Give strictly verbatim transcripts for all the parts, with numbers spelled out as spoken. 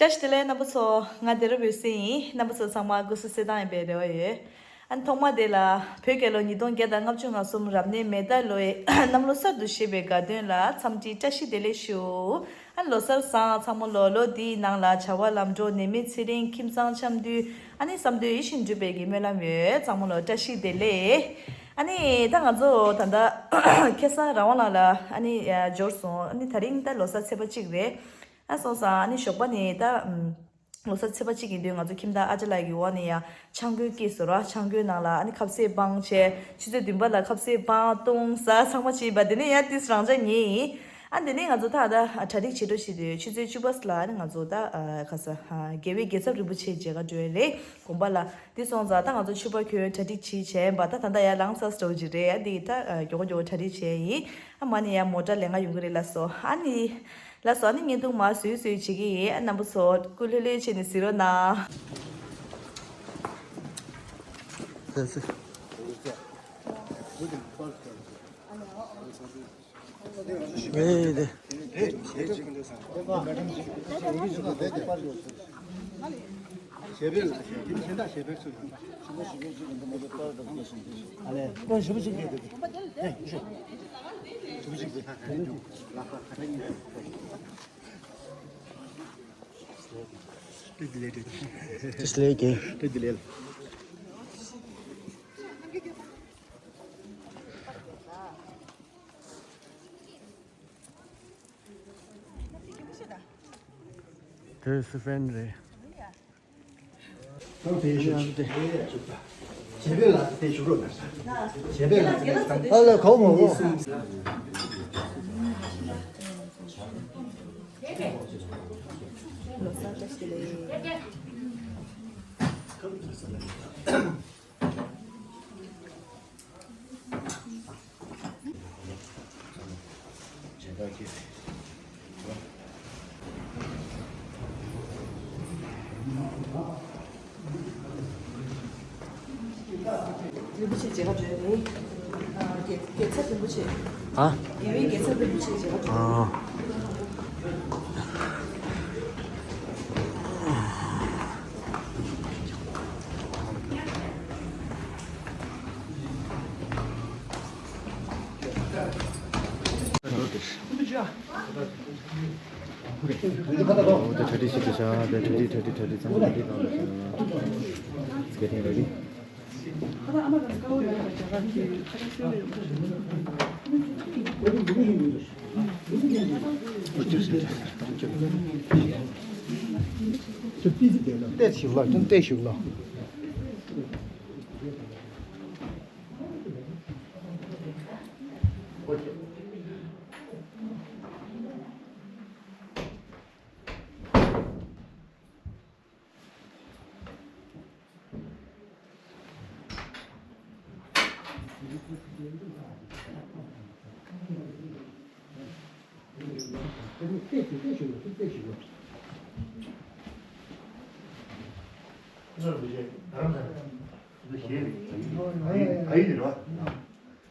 བཀྲ་ཤིས་བདེ་ལེགས་རྣམ་པ་ཚོ། ང་བདེ་རབ་འོད་ཟེར་ཡིན། རྣམ་པ་ཚོ་ཚང་མ་སྐུ་གཟུགས་གསལ་ཐང་ཡིན་པའི་རེ་བ་ཡོད། ཨ་ནི་ཐོག་མ་དེ་ལ་བོད་རྒྱལ་ལོ་ཉིས་སྟོང་བརྒྱ་དང་ལྔ་བཅུ་ང་གསུམ་རབ་གནས་མེ་རྟ་ལོའི་གནམ་ལོ་གསར་དུ་བཞད་པའི་དགའ་སྟོན་ལ་འཚམས་འདྲི་བཀྲ་ཤིས་བདེ་ལེགས་ཞུ། ཨ་ནི་ལོ་གསར་བཟང་། ཚང་མ་ལོ་ལོ་འདིའི་ནང་ལ་བྱ་བ་ལམ་འགྲོ། ནད་མེད་ཚེ་རིང་། ཁྱིམ་ཚང་འཆམ་མཐུན། ཨ་ནི་བསམ་དོན་ཡིད་བཞིན་འགྲུབ་པའི་གི་སྨོན་ལམ་ཡོད། ཚང་མ་ལོ་བཀྲ་ཤིས་བདེ་ལེགས། ཨ་ནི་ད་ང་ཚོ་ད་ལྟ་ཁ་སང་རང་དབང་ལགས་ལ་ཨ་ནི་འབྱོར་སོང་། ཨ་ནི་ད་རིང་ད་ལོ་གསར་ཚེས་པ་གཅིག་རེད། ཨ་སོང་ཙང་ཨ་ནི་ཞོགས་པ་ནས་ད་ཨམ་ལོ་གསར་ཚེས་པ་གཅིག་ཡིན་དུས་ང་ཚོ་ཁྱིམ་བདག་ཨ་ཅག་ལགས་ཀྱི་འོག་ནས་ཡང་ཆང་ཁོལ་སྐྱེས་སོ་ར། ཆང་ཁོལ་ནང་ལ་ཨ་ནི་ཁ་ཟས་སྤངས་བྱས། ཆུ་ཚོད་བདུན་པ་ལ་ཁ་ཟས་སྤངས་བཏུང་ཟ་ཚང་མ་བྱས་པ། དེ་ནས་ཡང་ཏིས་རང་འཇགས་ཉལ་ཡིན། ཨ་དེ་ནས་ང་ཚོ་ད་ལྟ་གྲ་སྒྲིག་བྱེད་འགྲོ་བྱེད་དུས་ཆུ་ཚོད་བཅུ་པ་ལ་ཨ་ནི་ང་ཚོ་ད་ཁ་ས་རྒྱལ་བའི་རྒྱལ་ཚབ་རིན་པོ་ཆེ་མཇལ་ཁ་འགྲོ་ཡ་རེད། དགོན་པ་ལ། དེ་སོང་ཙང་ད་ང་ཚོ་ཕྱུ་པ་གྱོན་གྲ་སྒྲིག་བྱས་བྱས་པ། ད་ད་ལྟ་ཡར་ལངས་ཚར་འགྲོ་གི་རེད། ཨ་འདི་ད་མགྱོགས་མགྱོགས་གྲ་སྒྲིག་བྱས་ཡིན། ཨ་མ་ནི་ཡར་མོ་ཊ་ལས་ང་ཡོང་གི་རེད། ལགས་སོ། ཨ་ནི་ལགས་སོ། ཨ་ནི་བརྙན་ཐུང་མར་བཟོས་བཟོས་བྱེད་ཀྱི་ཡིན། ཨ་རྣམ་པ་ཚོ་སྐུ་ལྷོད་ལྷོད་བྱས་ནས་གཟིགས་རོགས་གནང་། དེ་སུ་ཕན་རེད། ཁོང་དེ་ཤོད་ཅིག་བྱས་པས་ལ་དེ་ཤོད་རོགས་གནང་། བྱས་པས་ལ་དེ་ཨ་ལ་གོ་མོ་གོ། རིན་པོ་ཆེ་མཇལ་ཁ་འགྲོ་ཡ་རེད། ཨ། རྒྱལ་རྒྱལ་ཚབ་རིན་པོ་ཆེ། ཨ། རྒྱལ་བའི་རྒྱལ་ཚབ་རིན་པོ་ཆེ་མཇལ་ཁ་འགྲོ། ཨ། འོ་དེ་གྲ་སྒྲིག་བྱེད་དུ་བྱ། དེ་གྲ་སྒྲིག་གྲ་སྒྲིག་གྲ་སྒྲིག་ཚང་མ་གྲ་སྒྲིག་གནང་དུ་བྱ། It's getting ready.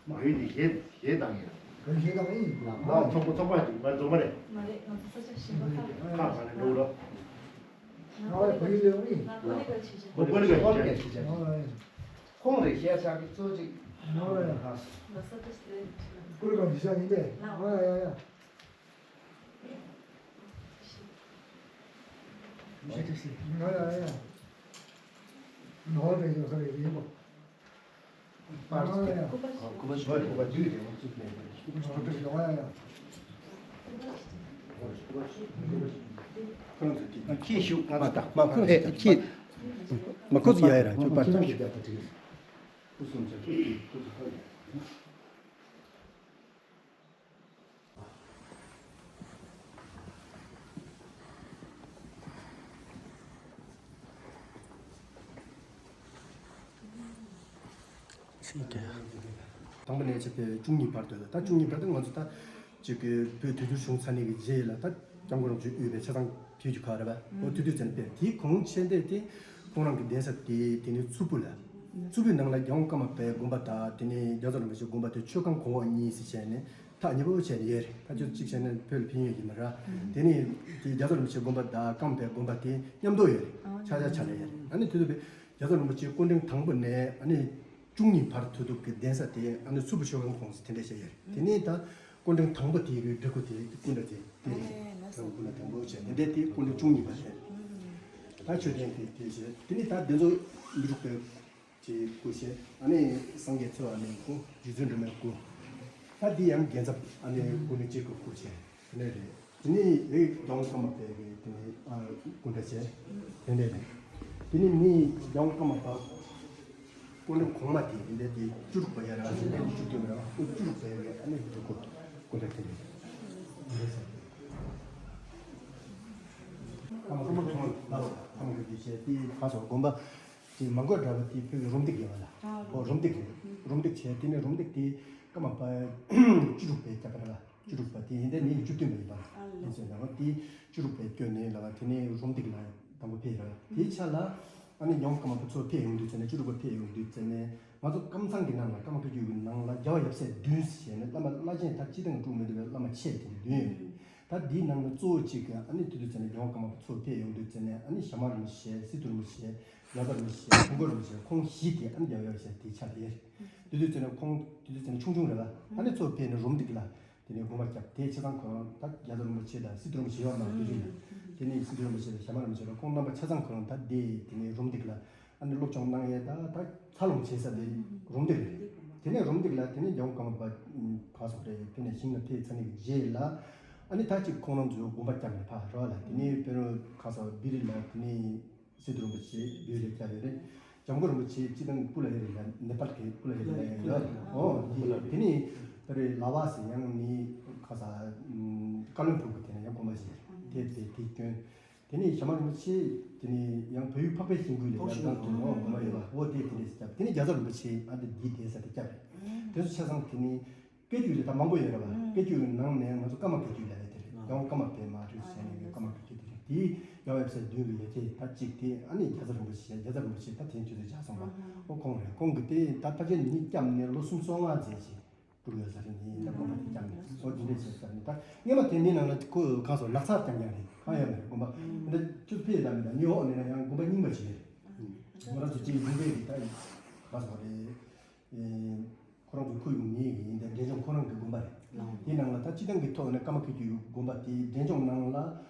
མ་ཡིན་ནི་གཞས་གཞས་བཏང་ཡིན། གཞས་བཏང་ཡིན། ང་ཚོགས་པ་ཚོགས་པ་ཅིག་མ་རེད། རྫོང་མ་རེད། མ་རེད། ང་ཚོ་ས་ཆ་གཞན་པ་ཁག་ཁག་ཁག་ནས་འགྲོ་རོགས། ང་བོད་ཡིག་སློབ་རིང་། ང་ཀོ་ལི་གལ་ཆེ་ཆེ། ཀོ་ལི་གལ་ཆེ་ཆེ། ཁོང་རེད་གཞས་ཆགས་ཀྱི་གཙོ་གཅིག་ང་བོད་ཡིག་ཀོ་ལི་གལ་ཆེ་ཆེ་ཡིན་པས། ང་ཡ་ཡ་ཡ། ང་ཡ་ཡ་ཡ། ང་བོད་ཡིག་ཡོད་ས་རེད་ཡིན་པ། ཁྱེད་ཞུགས་ང་ད་མ་ཁོང་ཨེ་ཁྱེད་མ་ཁོ་ཚོ་ཡ་ཡ་ར་ཅུ་པར་ཅུ། དང་པོ་ནས་བྱས་ཏེ་བཅུ་གཉིས་བར་དུ་ད་བཅུ་གཉིས་བར་དུ་ང་ཚོ་ད་ཅིག་གི་བོད་དུས་འགྱུར་བྱུང་ཚར་ནས་ཀྱི་རྗེས་ལ་ད་སྐྱབས་མགོན་རིན་པོ་ཆེ་དབུས་པའི་ཆ་ཚང་དུས་ཀྱི་ཁ་རེད་པ། འོ་དུས་དུས་ཙམ་པས་དེའི་གོང་ཆེན་ཏེ་དེ་ཁོང་རང་གི་གདན་ས་དེ་དེ་ནི་མཚུར་ཕུ་ལ་མཚུར་ཕུའི་ནང་ལ་རྒྱལ་དབང་ཀརྨ་པའི་དགོན་པ་དང་དེ་ནི་རྒྱ་མཚོ་རིན་པོ་ཆེའི་དགོན་པ་དེ་མཆོད་ཁང་གོང་འོག་གཉིས་སུ་བྱས་ནས། ཐག་ཉེ་པོ་བྱས་ནས་ཡོད་རེད། ཕར་ཕྱོགས་གཅིག་བྱས་ན་བོད་ལ་ཕན་ཡོན་ཡོད་ཀྱི་མ་རེད། དེ་ནས་དེ་རྒྱ་མཚོ་རིན་པོ་ཆེ་དགོན་པ་དང་ཀརྨ་པའི་དགོན་པ་དེ་མཉམ་དུ་ཡོད་རེད། ཆ་ཆ་ཆ་ལ་ཡོད་རེད། ཨ་ནི་དེ་དུས་རྒྱ་མཚོ་རིན་པོ་ཆེ་སྐུ་ཕྲེང་དང་པོ་ནས་ཨ་ནི་བཅུ་གཉིས་བར་དུ་གདན་ས་དེ་ཨ་ནི་སུ་པ་ཤོ་ཀ་ཁོངས་སུ་དེ་འདྲ་བྱས་ཡོད་རེད། དེ་ནས་ད་སྐུ་ཕྲེང་དང་པོ་དེ་གི་སྒྲིག་བཀོད་དེ་སྐུ་འདྲ་དེ་དེ་རེད། སྐུ་ཕྲེང་དང་པོ་བྱས་དེ་འདྲ་དེ་སྐུ་ཕྲེང་བཅུ་གཉིས་པ་རེད། ད་མཆོད་རྟེན་དེ་དེ་བྱས་དེ་ནས་ད་འདི་ཚོ་མི་འཁྲུགས་པའི་ཅེས་སྐུ་བཤད། ཨ་ནི་སངས་རྒྱས་འཚོ་བ་ནས་སྐུ། རྗེ་བཙུན་སྒྲོལ་མའི་སྐུ། ད་འདི་ཡང་རྒྱལ་ཚབ་ཨ་ནི་སྐུ་ནི་གཅིག་གི་སྐུ་བྱས། དེ་འདྲ་རེད། དེ་ནི་རིགས་ལྗང་ཀརྨ་པའི་གི་དེ་ནི་ཨ་སྐུ་འདྲ་བྱས། དེ་འདྲ་རེད། དེ་ནི་མི་ལྗང་ཀརྨ་པ་སྐུ་ནི་གོང་མ་དེ་དེ་འདྲ་དེ་བཅུ་དྲུག་པ་ཡ་ར་ཞིག་ལས་བཅུ་བདུན་པ་ར་སྐུ་བཅུ་དྲུག་པའི་གི་ཨ་ནི་སྐུ་སྐུ་འདྲ་དེ་རེད། དེ་འདྲ་བྱས། ཀརྨ་པ་ཚོ་ལ་ཀརྨ་པ་དེ་བྱས་དེ་ཁ་སོ་དགོན་པ། དེ་མ་དགོན་འདྲ་བ་དེ་བོད་ཀྱི་རུམ་བཏེག་ཡོད་པ་ལ། ཨོ་རུམ་བཏེག་རེད། རུམ་བཏེག་བྱས་དེ་ནས་རུམ་བཏེག་དེ་ཀརྨ་པ་བཅུ་དྲུག་པས་བརྒྱབ་པ་རེད་པ། བཅུ་དྲུག་པ་དེ་ཡིན་དེ་ནས་བཅུ་བདུན་པ་ཡིན་པ་ལ། ཡིན་ཚོད་ལ་བ་དེ་བཅུ་དྲུག་པས་བསྐྱོན་ནས་ལ་བ་དེ་ནས་རུམ་བཏེག་ལ་དང་པོ་ཕེབས་རེད་པ། དེའི་ཆ་ལ་ཨ་ནི་ལྗང་ཀརྨ་པ་ཚོ་ཕེབས་ཡོང་དུས་ཚོད་ནས་བཅུ་དྲུག་པ་ཕེབས་ཡོང་དུས་ཚོད་ནས་ང་ཚོ་ཀམ་ཚང་གི་ནང་ལ་ཀརྨ་བཀའ་བརྒྱུད་ཀྱི་ནང་ལ་རྒྱལ་བ་ཡབ་སྲས་བདུན་ཞེས་ནས་བླ་མ་བླ་ཆེན་ད་སྤྱི་བཏང་དྲུག་མི་འདུག་པའི་བླ་མ་ཆེ་དེ་འདྲ་བདུན་ཡོད་རེད། ད་འདིའི་ནང་ནས་གཙོ་བོ་གཅིག་གི་ཨ་ནི་དེ་དུས་ཚོད་ནས་ལྗང་ཀརྨ་པ་ཚོ་ཕེབས་ཡོང་དུས་ཚོད་ནས་ཨ་ནི་ཞྭ་དམར་རིན་པོ་ཆེ། སི་ཏུ་རིན་པོ་ཆེ། རྒྱ་ཚ་རིན་པོ་ཆེ། ཁྲོམ་སྐོར་རིན་པོ་ཆེ། ཁོང་བཞི་དེ་ཨ་ནི་རྒྱལ་བ་ཡབ་སྲས་དེའི་ཆ་ལ་ཡོད་རེད། དེ་དུས་ཚོད་ནས་ཁོང་དེ་དུས་ཚོད་ནས་ཆུང་ཆུང་རེད་པ། ཨ་ནི་ཚོ་ཕེབས་ནས་རུམ་བཏེག་ལ་དེ་ནས་དགོངས་པ་བརྒྱབ། དེ་ཆ་ཚང་ཁོ་རང་ད་རྒྱ་ཚ་རིན་པོ་ཆེ་དང་སི་ཏུ་རིན་པོ་ཆེ་ཡོད་མ་རེད་དེ་རིང་ལ། དེ་ནས་སི་ཏུ་རིན་པོ་ཆེ་དང་ཞྭ་དམར་རིན་པོ་ཆེ་ལ་ཁོང་རྣམ་པ་ཆ་ཚང་ཁོ་རང་ད་དེ་དེ་ནས་རུམ་བཏེག་ལ་ཨ་ནི་སློབ་སྦྱོང་གནང་ཡས་ད་ད་འཚར་ལོངས་བྱེད་ས་དེ་རུམ་བཏེག་རེད། དེ་ནས་རུམ་བཏེག་ལ་དེ་ནས་ལྗང་ཀརྨ་པ་ག་སོགས་རེད་ཕེབས་ནས་ཞིང་ལ་ཕེབས་ཚར་ནས་རྗེས་ལ་ཨ་ནི་ད་ཅིག་ཁོང་རང་ཚོས་དགོངས་པ་བརྒྱབ་ནས་ཕར་རོ་ལ་དེ་ནས་ཕེབས་རོ་ག་སོགས་བི་རི་ལ་དེ་ནས་སི་ཏུ་རིན་པོ་ཆེ་བི་རི་ལ་བཅར་ཡོད་རེད། འཇམ་མགོན་རིན་པོ་ཆེ་སྤྱི་བཏང་པུ་ལ་ཧེ་རི་ལ་ནེ་པཱལ་གི་པུ་ལ་ཧེ་རི་ལ་ཡོད་རེད། ཨོ་དེ་དེ་ནས་ཕེབས་རེད་ལ་བ་སི་ཡང་ནི་ག་ས་ཀ་ལོན་སྦུག་གི་དེ་ནས་ཡང་དགོངས་པ་བཞེས་དེ་དེ་དེ་སྐྱོན། དེ་ནས་ཞྭ་དམར་རིན་པོ་ཆེ་དེ་ནས་ཡང་བལ་ཡུལ་འཕགས་པའི་ཞིང་ཁུལ་ལ་ཡང་དང་དུ་ནོ་དགོངས་པ་ཡོད་པ་འོ་དེ་དེ་འདྲས་སུ་བསྐྱབས། དེ་ནས་རྒྱ་ཚ་རིན་པོ་ཆེ་ཨ་འདི་འདི་དེ་ས་དེ་བསྐྱབས་རེད། དེ་ཚོ་ཆ་ཚང་དེ་ནས་བཀའ་བརྒྱུད་ལ་ད་མང་པོ་ཡོད་རེད་པ། བཀའ་བརྒྱུད་ཀྱི་ནང་ནས་ང་ཚོ་ཀརྨ་བཀའ་བརྒྱུད་ལབ་ཡ་དེ་རེད། ཡང་ཀརྨ་པདྨ་རིགས་ཟེར་ནས་ཀརྨ་བཀའ་བརྒྱུད་དེ་རེད། དེའི་རྒྱལ་བ་ཡབ་སྲས་བདུན་གྱི་ཡ་གྱལ་ད་གཅིག་དེ་ཨ་ནི་རྒྱ་ཚ་རིན་པོ་ཆེ། རྒྱ་ཚ་རིན་པོ་ཆེ་ད་དེ་ཆུ་ཚོད་ཆགས་སོང་པ། ཨོ་ཁོང་རེད། ཁོང་གི་དེ་ད་ཕལ་ཆེར་ནི་བསྐྱབས་ནས་ལོ་སུམ་ཅུ་སོ་ལྔ་ཙམ་ཞིག་འགྲོ་གི་ཡོད་ས་རེད། ནི་ད་དགོངས་པ་དེ་བསྐྱངས་ནས་སོ་དེ་འདྲས་བྱས་ས་ནི་ད་སྔོན་མ་དེ་འདྲའི་ནང་ལ་ཁོ་གང་སོ་ལག་ཚ་རྐྱང་རྐྱང་རེད། གང་ཡོད་མ་རེད། དགོངས་པ་འདི་ཆུ་ཕེ་ལ་མི་ད་ནི་འོག་ནས་ན་ཡང་དགོངས་པ་རྙིང་པ་ཞིག་རེད། ང་རང་ཚོ་ཅིག་ཡིན་པའི་གི་ད་གང་སོ་རེད། ཁོ་རང་ཚོ་ཁུ་ཡུང་ཉིད་ཀྱི་ཡིན་ཏེ་འབྲས་ལྗོངས་ཁོ་རང་གི་དགོན་པ་རེད། དེའི་ནང་ལ་ད་སྤྱི་བཏང་གི་ཐོག་ནས་ཀརྨ་བཀའ་བརྒྱུད་ཀྱི་དགོན་པ་དེའི་འབྲས་ལྗོངས་ནང་ལ་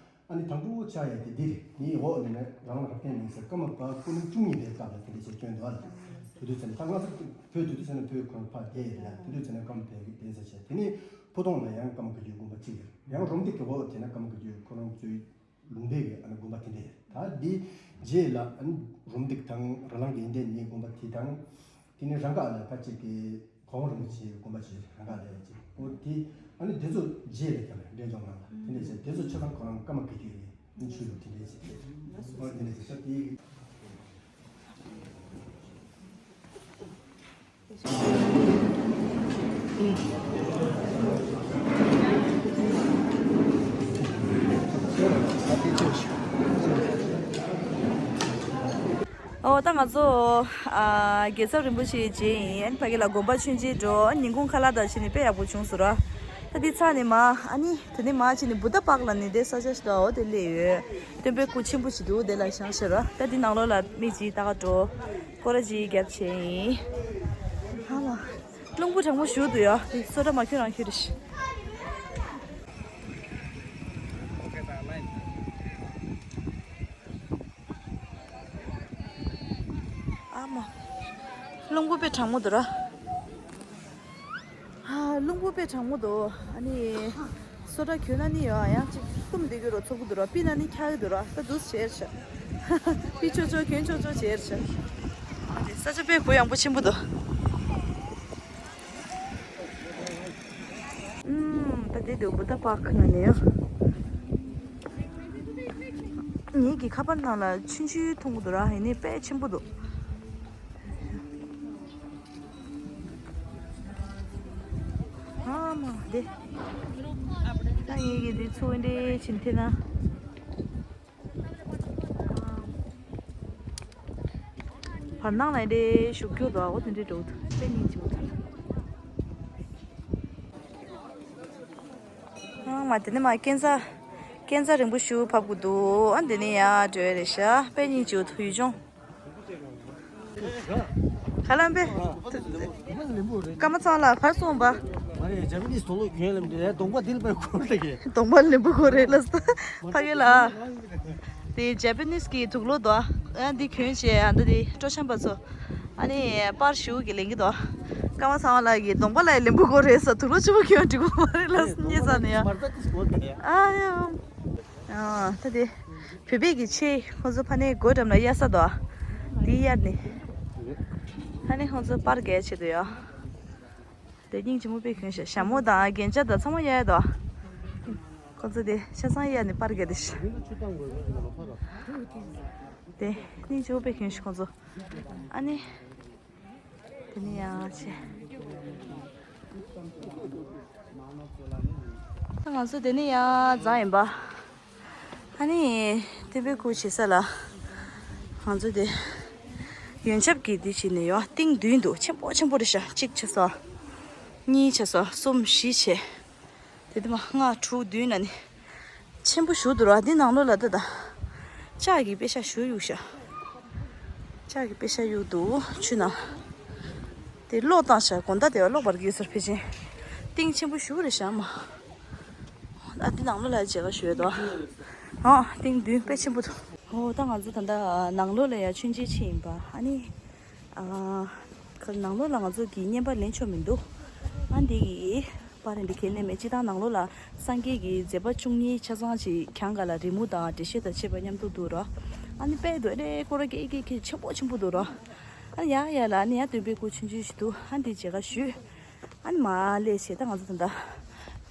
ཨ་ནི་དང་པོ་ཆགས་ཡ་དེ་འདི་རེད། དེའི་འོག་ནས་ནི་རང་རབ་བརྟན་གླིང་ཟེར་ཀརྨ་པ་སྐུ་ཕྲེང་བཅུ་གཉིས་པའི་སྐབས་ལ་དེ་འདྲ་བྱས་བསྐྱོན་འདུག་ཨ། དེ་དུས་ཚོད་ནས་ད་ང་ཚོ་བོད་དེ་དུས་ཚོད་ནས་བོད་ཁོ་རང་ཕར་བསྡད་ཡོད་རེད། དེ་དུས་ཚོད་ནས་ཀརྨ་པའི་གདན་ས་བྱས། དེ་ནས་ཕོ་ཐོང་ལ་ཡང་ཀརྨ་བཀའ་བརྒྱུད་དགོན་པ་གཅིག་ཡོད། ཡང་རོམ་བཏེག་གི་འོག་དེ་ན་ཀརྨ་བཀའ་བརྒྱུད་ཁོ་རང་ཚོའི་ལུང་པའི་གི་ཨ་ནི་དགོན་པ་དེ་འདྲ་ཡོད། ད་འདི་རྗེས་ལ་ཨ་ནི་རོམ་བཏེག་དང་ར་ལང་གི་ཡོན་ཏན་གཉིས་དགོན་པ་དེ་དང་། དེ་ནས་རང་ག་ལ་ཁ་ཅིག་གི་གོང་རིན་པོ་ཆེའི་དགོན་པ་ཞིག་རང་ག་ལ་ཡོད་ཅིག་འོ་དེ་ཨ་ནི་དེ་ཚོ་རྗེས་ལ་ཀྱང་འབྲས་ལྗོངས་ནང་ལ་དེ་འདྲ་བྱས། དེ་ཚོ་ཆ་ཚང་ཁོ་རང་ཀརྨ་བཀའ་བརྒྱུད་ཡིན། ཨ་ནི་ཆོས་ལུགས་དེ་འདྲ་བྱས། འོ་དེ་འདྲ་བྱས་ད་དེ། ཨོ་ད་ང་ཚོ་ཨ་རྒྱལ་ཚབ་རིན་པོ་ཆེའི་རྗེས་ཡིན། ཨ་ནི་ཕ་གི་ལ་དགོན་པ་མཆོད་མཇལ་འགྲོ། ཨ་ནི་ཉིན་གུང་ཁ་ལག་དང་བྱས་ནས་དཔེ་ཡག་པོ་བྱུང་སོང་ར། ད་འདི་ཚར་ནས་མ་ཨ་ནི་དེ་ནས་མ་བྱས་ནས་བུདྡྷ་པཱརྐ་ལ་ནི་དེ་ས་ཆ་ཞིག་འདུག་འོ་དེ་སླེབས་ཡོད། སྟོན་པའི་སྐུ་ཆེན་པོ་ཞིག་འདུག་དེ་ལ་བཞེངས་ཤག་ར། ད་འདི་ནང་ལོགས་ལ་མི་གཅིག་ལྟ་ག་འགྲོ། སྐོར་ར་གཅིག་རྒྱབ་བྱས་ཡིན། ཨ་མ། རླུང་བུ་གྲང་མོ་ཞེ་པོ་འདུག་ཡ། དེ་སོ་ཊ་མ་ཁྱོད་རང་ཁྱོད་རེད་ཤག་ཨ་མ། རླུང་བུ་དཔེ་གྲང་མོ་འདུག་ར། ཨ། རླུང་བུ་དཔེ་གྲང་མོ་འདུག་ཨ་ནི། སོ་ཊ་གྱོན་ན་ནི་ཡོད། ཡང་ཅིག་བཏུམ་བསྡད་ཀྱི་རོ་ཚོར་གི་འདུག་ར། པི་ན་ནི་འཁྱག་གི་འདུག་ར། ད་འདུག་སེ་བྱས་རེད་ཤག་པི་ཆོག་ཆོག་གྱོན་ཆོག་ཆོག་བྱས་རེད་ཤག་ཨ་ནི་ས་ཆ་དཔེ་གུ་ཡངས་པོ་ཆེན་པོ་འདུག་ཨུམ། ད་དེ་འདུག་བུདྡྷ་པཱརྐ་ནང་ནས་ཡོད། ངེད་ཀྱི་ཁ་པར་ནང་ལ་ཆུང་ཆུང་མཐོང་གི་འདུག་ར། ཡིན་ནའི་དཔེ་ཆེན་པོ་འདུག་ཨ་མ་དེ། ད་ངེད་ཀྱི་དེ་ཚོ་འདྲེ་ཕྱིན་ཐེ་ན། བར་སྣང་ལ་འདྲེ་ཞུགས་རྒྱུ་འདུག་འོ་དེ་འདྲེ་འགྲོ་འདུག་དཔེ་སྙིང་རྗེ་པོ་འདུག་ཨང་མ་དེ་ནས་མ་སྐས་འཛེག་སྐས་འཛེག་རིང་པོ་ཞིག་ཕབ་དགོས་འདུག་ཨ་འདི་ནས་ཡར་འགྲོ་ཡ་རེད་ཤག་དཔེ་སྙིང་རྗེ་པོ་འདུག་ཡུལ་ལྗོངས། ཁ་ལམ་པས། སྐར་མ་ཚང་ལ་ཕར་སོང་པ། མ་རེད། ཇ་པ་ནིས་དུག་ལོག་གྱོན་ལབ་འདི་གདོང་པ་འདི་ལ་པར་འཁོར་ལ་གི། གདོང་པ་ལེན་པོ་ཁོ་རེད་ལ་ས། ཕ་གི་ལ། དེ་ཇ་པ་ནིས་གི་དུག་ལོག་དོ། ཨ་འདི་གྱོན་བྱས་ཨ་འདི་དེ་སྤྲོ་འཆམ་པ་ཚོ། ཨ་ནི་པར་ཞུ་གི་ལེན་གི་དོ། སྐར་མ་ཚང་ལ་གི་གདོང་པ་ལ་ལེན་པོ་ཁོ་རེད་ས། དུག་ལོག་ཆུ་བོ་གྱོན་འགྲིག་གོ་མ་རེད་ལ་ས་ཉེ་ས་ནས་ཡ། ཨ་ཡ། ཨ་ད་དེ། བོད་པའི་གི་ཆེ་ཁོང་ཚོ་ཕ་ནས་སྒོ་འགྲམ་ལ་གཡར་ས་དོ། དེ་གཡར་ནས། ཨ་ནི་ཁོང་ཚོ་པར་རྒྱག་ཆེད་དུ་ཡོད། དེ་སྙིང་རྗེ་མོ་དཔེ་གྱོན་ཤག་ཞྭ་མོ་དང་རྒྱན་ཆ་དང་ཚང་མ་གཡར་ཡོད་དོ། ཁོང་ཚོ་དེ་ཆ་ཚང་གཡར་ནས་པར་རྒྱག་དེ་ཤག་དེ་སྙིང་རྗེ་མོ་དཔེ་གྱོན་ཤག་ཁོང་ཚོ། ཨ་ནི། དེ་ནས་ཡང་ཆེ། ད་ང་ཚོ་དེ་ནས་ཡང་འཛེགས་ཡིན་པ། ཨ་ནི་སྟོན་པའི་སྐུ་བྱེད་ས་ལ་ང་ཚོ་དེ་ཡོན་ཆབ་ཀྱི་དེ་བྱས་ནས་ཡོད། གཏིང་མདུན་དུ་ཆེན་པོ་ཆེན་པོ་རེད་ཤག་གཅིག་བྱས་སོ། གཉིས་བྱས་སོ། གསུམ་བཞི་བྱས། དེ་དེ་མ་ལྔ་དྲུག་བདུན་ལ་ནི། ཆེན་པོ་ཞིག་འདུག་ར། འདི་ནང་ལོགས་ལ་ལྟ་དང་། ལྕགས་ཀྱི་པེ་ཤ་ཞིག་གཡུགས་ཤག་ལྕགས་ཀྱི་པེ་ཤ་གཡུགས་འདུག་ཆུ་ནང་། དེ་གློག་བཏང་ཤག་དགོང་དག་དེ་བ་གློག་འབར་གི་ཡོད་ས་རེད་ཕལ་ཆེར། གཏིང་ཆེན་པོ་ཞིག་རེད་ཤག་མ། ཨ་འདི་ནང་ལོགས་ལ་མཇལ་ཁ་ཞུ་ཡས་འདུག་ཨ་གཏིང་མདུན་དཔེ་ཆེན་པོ་འདུག་ཨོ་ད་ང་ཚོ་ད་ལྟ་ནང་ལོགས་ལ་ཡ་མཆོད་མཇལ་ཕྱིན་ཡིན་པ། ཨ་ནི། ཨ། ཁ་ནང་ལོགས་ལ་ང་ཚོ་གི་བརྙན་པར་ལེན་ཆོག་མི་འདུག་ཨ་འདི་གི་པར་འདི་ཁས་ལེན་མེད། སྤྱིར་བཏང་ནང་ལོགས་ལ་སངས་རྒྱས་ཀྱི་མཛད་པ་བཅུ་གཉིས་ཆ་ཚང་ཅིག་གྱང་ག་ལ་རི་མོ་དང་འགྲེལ་བཤད་དང་བཅས་པ་མཉམ་དུ་འདུག་ར། ཨ་ནི་དཔེ་འདུག་ཨ་རེ་སྐོར་ར་སྐད་ཀྱི་ཁྱེད་ཆེན་པོ་ཆེན་པོ་འདུག་ར། ཨ་ནི་ཡ་ཡ་ལ་ཨ་ནི་ཡ་སྟོན་པའི་སྐུ་ཆུང་ཆུང་ཞིག་འདུག་ཨ་འདི་མཇལ་ཁ་ཞུས། ཨ་ནི་མ་སླེབས་བྱས་ད་ང་ཚོ་ད་ལྟ་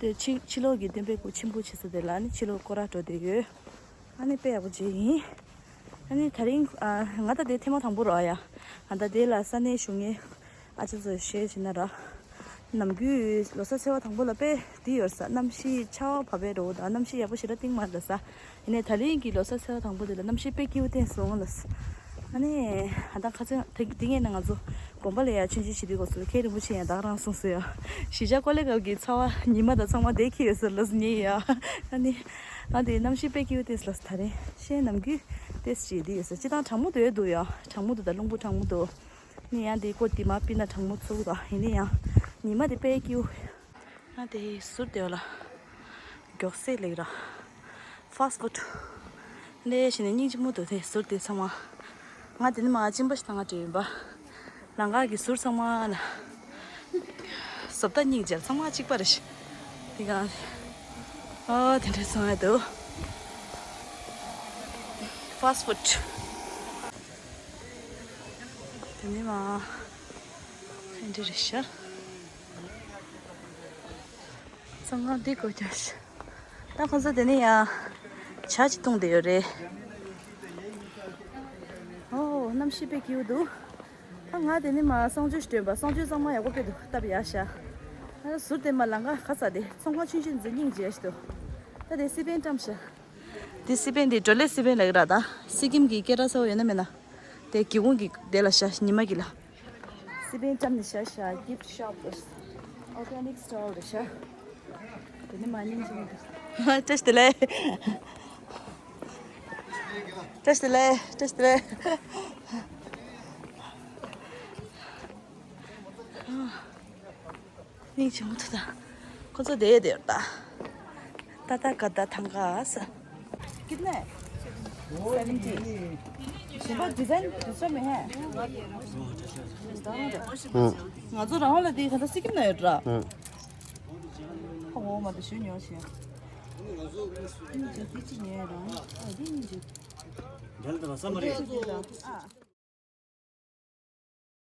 དེ་ཕྱི་ཕྱི་ལོགས་ཀྱི་སྟོན་པའི་སྐུ་ཆེན་པོ་བྱེད་ས་དེ་ལ་ཨ་ནི་ཕྱི་ལོགས་སྐོར་ར་འགྲོ་བསྡད་ཡོད། ཨ་ནི་དཔེ་ཡག་པོ་བྱས་ཡིན། ཨ་ནི་ད་རིང་ཨ་ང་ད་དེ་ཐེངས་མ་དང་པོ་རོ་ཨ་ཡ། ཨ་ད་དེ་ལ་ས་གནས་བཞུགས་མཁན་ཨ་ཅག་ཚོས་བཤད་བྱས་ན་ར། ནམ་རྒྱུན་ལོ་གསར་ཚེས་པ་དང་པོ་ལ་དཔེ་འདི་ཡོད་ས། གནམ་གཤིས་ཆར་པ་བབས་པའི་རོ་དང་གནམ་གཤིས་ཡག་པོ་ཞེ་དྲག་སྟིང་མ་རེད་ས། ཡིན་ནའི་ད་རིང་གི་ལོ་གསར་ཚེས་པ་དང་པོ་དེ་ལ་གནམ་གཤིས་དཔེ་སྐྱིད་པོ་བསྟན་སོང་ལ། ཨ་ནི་ཨ་ད་ཁ་སང་དེ་དེ་ངས་ནི་ང་ཚོ་དགོན་པ་ལ་ཡ་ཆུང་ཆུང་བྱེད་དུས་སྐབས་སུ་མཁན་རིན་པོ་ཆེ་ཡང་བདག་རང་གསུངས་སོ་ཡ། གཞིས་ཆགས་ཀོ་ལེ་གལ་གྱི་ཚ་བ་ཉི་མ་དང་ཚང་མ་བསྡད་ཁེལ་ཡོད་ས་ལ་ཉེ་ཡ། ཨ་ནི། ཨ་དེ་གནམ་གཤིས་དཔེ་སྐྱིད་པོ་ཏེས་ལ་ད་རེ་ཤེས་ནམ་རྒྱུན་ཏེས་བྱེད་དེ་ཡོད་ས། སྤྱིར་བཏང་གྲང་མོ་དོ་ཡོད་འདུག་ཡ། གྲང་མོ་དོ་དང་རླུང་བུ་གྲང་མོ་དོ། ནི་ཡང་དེ་ཀོ་དེ་མ་པི་ན་གྲང་མོ་ཚུགས་དང་ཡིན་ནི་ཡང་ཉི་མ་དེ་དཔེ་སྐྱིད་པོ། ང་དེ་ཟུར་དེ་ལ་མགྱོགས་སེ་ལེགས་ར། ཧྥ་སི་ཕུཌ། ལས་བྱས་ནས་སྙིང་རྗེ་མོ་འདུག་དེ་ཟུར་དེ་ཚང་མ། ང་དེ་ནི་མ་གཅིན་པ་ཞིག་བཏང་ང་བྲིས་ཡིན་པ། ལང་ཀ་གི་ཟུར་ཚང་མ་ལ། བཟོ་ལྟ་སྙིང་རྗེ་ཚང་མ་གཅིག་པ་རེད་ཤག་དེ་ག་ཨོ་དེ་འདྲ་སོང་ཡ་འདུག་ཧྥ་སི་ཕུཌ། དེ་ནི་མ། དེ་འདྲ་རེད་ཤག་ཚང་མ་འདི་གོ་རྒྱུ་ཞིག་ད་ཁོང་ཚོ་དེ་ནས་ཡང་ཇ་ཅིག་བཏུང་བསྡད་ཡོད་རེད། ཨོ་གནམ་གཤིས་དཔེ་སྐྱིད་པོ་འདུག་ད་ང་དེ་ནས་མ་གསང་སྤྱོད་ཞིག་སྟོན་པ། གསང་སྤྱོད་གཙང་མ་ཡག་པོ་དཔེ་འདུག་སྟབས་ཡག་ཤག་ཨ་ཟུར་དེ་མ་ལང་ཀ་ག་ས་དེ་ཚོང་ཁང་ཆུང་ཆུང་འཛིན་སྙིང་རྗེ་ཞིག་འདུག་ད་དེ་སི་པན་བཀྲམ་ཤག་དེ་སི་པན་དེ་ཌོ་ལེ་སི་པན་ལབ་ཀྱི་ར། ད་སི་ཀིམ་གྱི་སྐད་གྲགས་ཚ་བོ་ཡོད་ན་མེད་ན། དེ་སྒེའུ་ཁུང་གི་དེ་ལ་ཤག་ཉི་མ་གི་ལ། སི་པན་བཀྲམ་ནས་བཞག་ཤག gift shop དང་organic store རེད་ཤག་དེ་ནི་མ་ཉིན་ཅིག་འདུག་བཀྲ་ཤིས་བདེ་ལེགས། བཀྲ་ཤིས་བདེ་ལེགས། བཀྲ་ཤིས་བདེ་ལེགས། སྙིང་རྗེ་མོ་འདུག་ད། ཁོ་ཚོ་བསྡད་བསྡད་ཡོད་ད། ཏ་ཏ་ཀ་ཏ་ཐང་ག་ས། कितना है? सेवेंटी। ये बात डिजाइन दूसरा में है। ང་ཚོ་རང་ལ་དེ་ག་ད་སི་ཀིམ་ན་ཡོད་ར། ཨོ་མ་དེ་ཞུ་ཉོ་ཞེ། ཉིན་ཅིག་དེ་ཅི་ཉོ་ར། ཨ་དེ་ཉིན་ཅིག་ཨ།